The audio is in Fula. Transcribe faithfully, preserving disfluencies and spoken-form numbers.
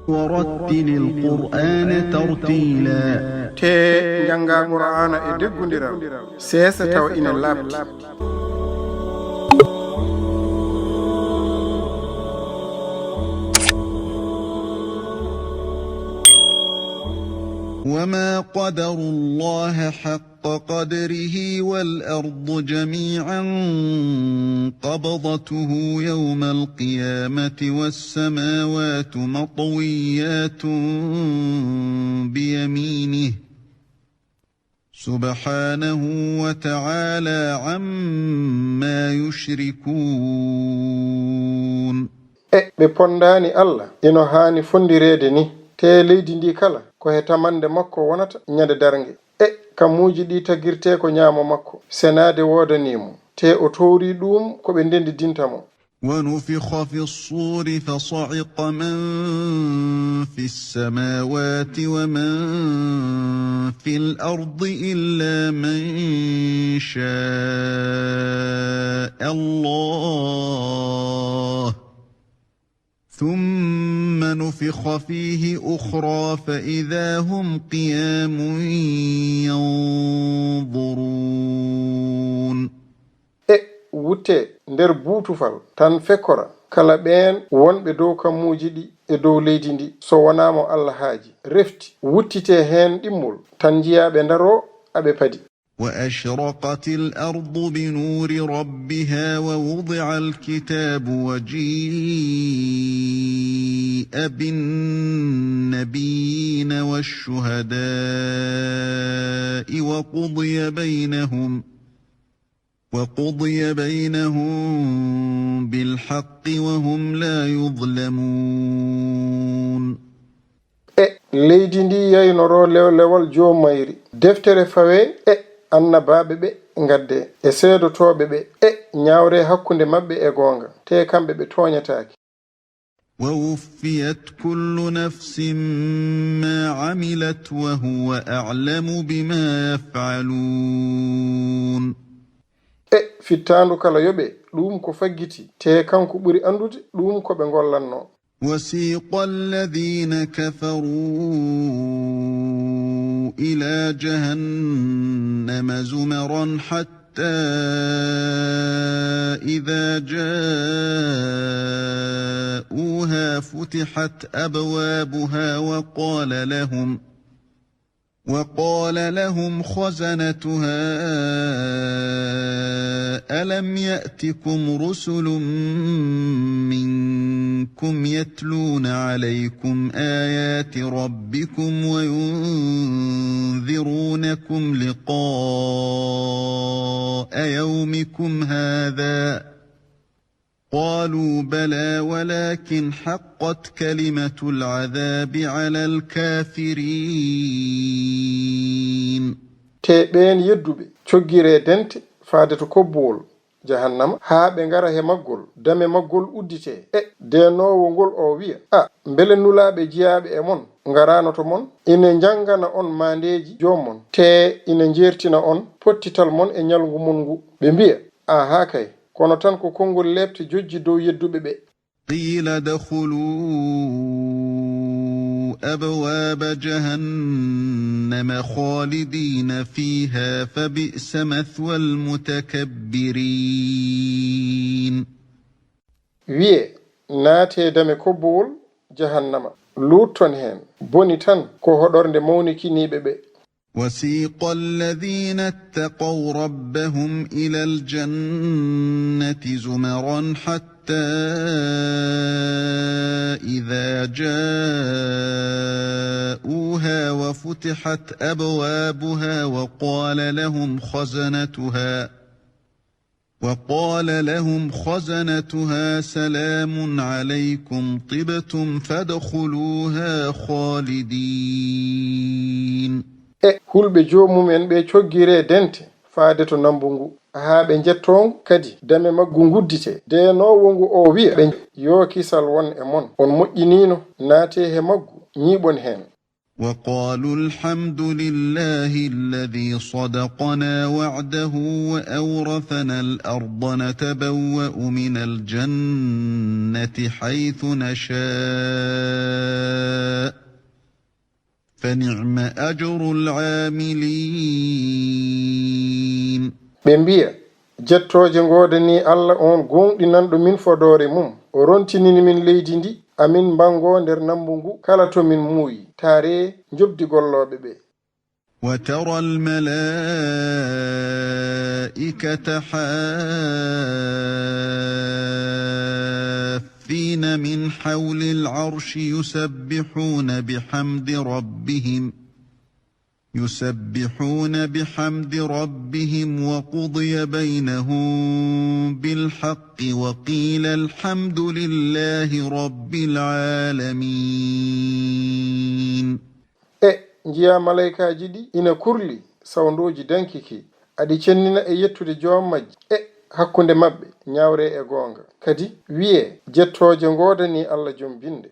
ورتل القرآن ترتيلا. Tee njanngaa Qur'aana e deggundiral, seesa tawa ina laaɓti. وما قدروا الله حق قدره والأرض جميعا قبضته يوم القيامة والسماوات مطويات بيمينه سبحانه وتعالى عما يشركون. E ɓe ponndaani Alla ino haani fonndireede ni, tee leydi ndi kala ko he tamannde makko wonata ñande darnge. E kammuuji ɗi tagirtee ko ñaamo makko, senaade woodanii mo, tee o towrii ɗuum ko ɓe ndenndidinta mo. ونفخ في الصور فصعق من في السماوات ومن في الأرض إلا من شاء الله ثم نفخ فيه أخرى فإذا هم قيام ينظرون. E wutte nder buutufal tan fekkora kala ɓeen wonɓe dow kammuuji ɗi e dow leydi ndi, so wonaa mo Alla haaji, refti, wuttitee heen ɗimmol, tan njiyaa ɓe ndaroo aɓe padi. وأشرقت الأرض بنور ربها ووضع الكتاب وجيء بالنبيين والشهداء وقضي بينهم وقضي بينهم بالحق وهم لا يظلمون. E leydi ndi yaynoroo lewlewal joomayri, deftere fawee e annabaaɓe ɓe ngaddee, e seedotooɓe ɓe, e ñaawree hakkunde maɓɓe e goonga, tee kamɓe ɓe tooñataake. ووفيت كل نفس ما عملت وهو أعلم بما يفعلون. E fittaandu kala yoɓee ɗum ko faggiti, tee kanko ɓuri anndude ɗum ko ɓe ngollannoo. وسيق الذين كفروا إلى جهنم زمرا حتى إذا جاءوها فتحت أبوابها وقال لهم وقال لهم خزنتها ألم يأتكم رسل منكم يتلون عليكم آيات ربكم وينذرونكم لقاء يومكم هذا قالوا بلى ولكن حقت كلمة العذاب على الكافرين. Tee ɓeen yedduɓe coggiree dente faade to kobbuwol jahannama, haa ɓe ngara he maggol, dame maggol udditee. E deenoowo ngol o wiya, a, mbele nulaaɓe jiyaaɓe e mon ngaraano to mon, ine njanngana on maandeeji joom mon, tee ine njeertina on pottital mon e ñalngu mon ngu? Ɓe mbiya, aahaa kay, kono tan ko konngol leepte jojji dow yedduɓe ɓe. قيل ادخلوا أبواب جهنم خالدين فيها فبئس مثوى المتكبرين. Wiyee, naatee dame kobbowol jahannama, luutton heen, boni tan ko hoɗorde mawnikiniiɓe ɓe. وسيق الذين اتقوا ربهم إلى الجنة زمرا حتى إذا جاءوها وفتحت أبوابها وقال لهم خزنتها وقال لهم خزنتها سلام عليكم طبتم فادخلوها خالدين. E hulɓe joomum en ɓe coggiree dente faade to nammbu ngu, haa ɓe njettoo ngu kadi, dame maggu ngudditee. Deenoowo ngu o wiya ɓe, yoo kisal won e mon, on moƴƴiniino, naatee he maggu, ñiiɓon heen. وقالوا الحمد لله الذي صدقنا وعده وأورثنا الأرض نتبوأ من الجنة حيث نشاء فنعم أجر العاملين. Ɓe mbiya, jettooje ngoodanii Alla on gooŋɗinanɗo min fodoore mum, o rontinini min leydi ndi, amin mbanngoo nder nammbu ngu kala to min muuyi, taa ree njoɓdi gollooɓe ɓe. وترى الملائكة حافين من حول العرش يسبحون بحمد ربهم يسبحون بحمد ربهم وقضي بينهم بالحق وقيل الحمد لله رب العالمين. E njiya malaykaaji ɗi ina kurli sawndooji dankiki, aɗi cennina e yettude joom majji. E hakkunde maɓɓe ñaawre e goonga. Kadi wiye, jettooje ngoodanii Alla joom binnde.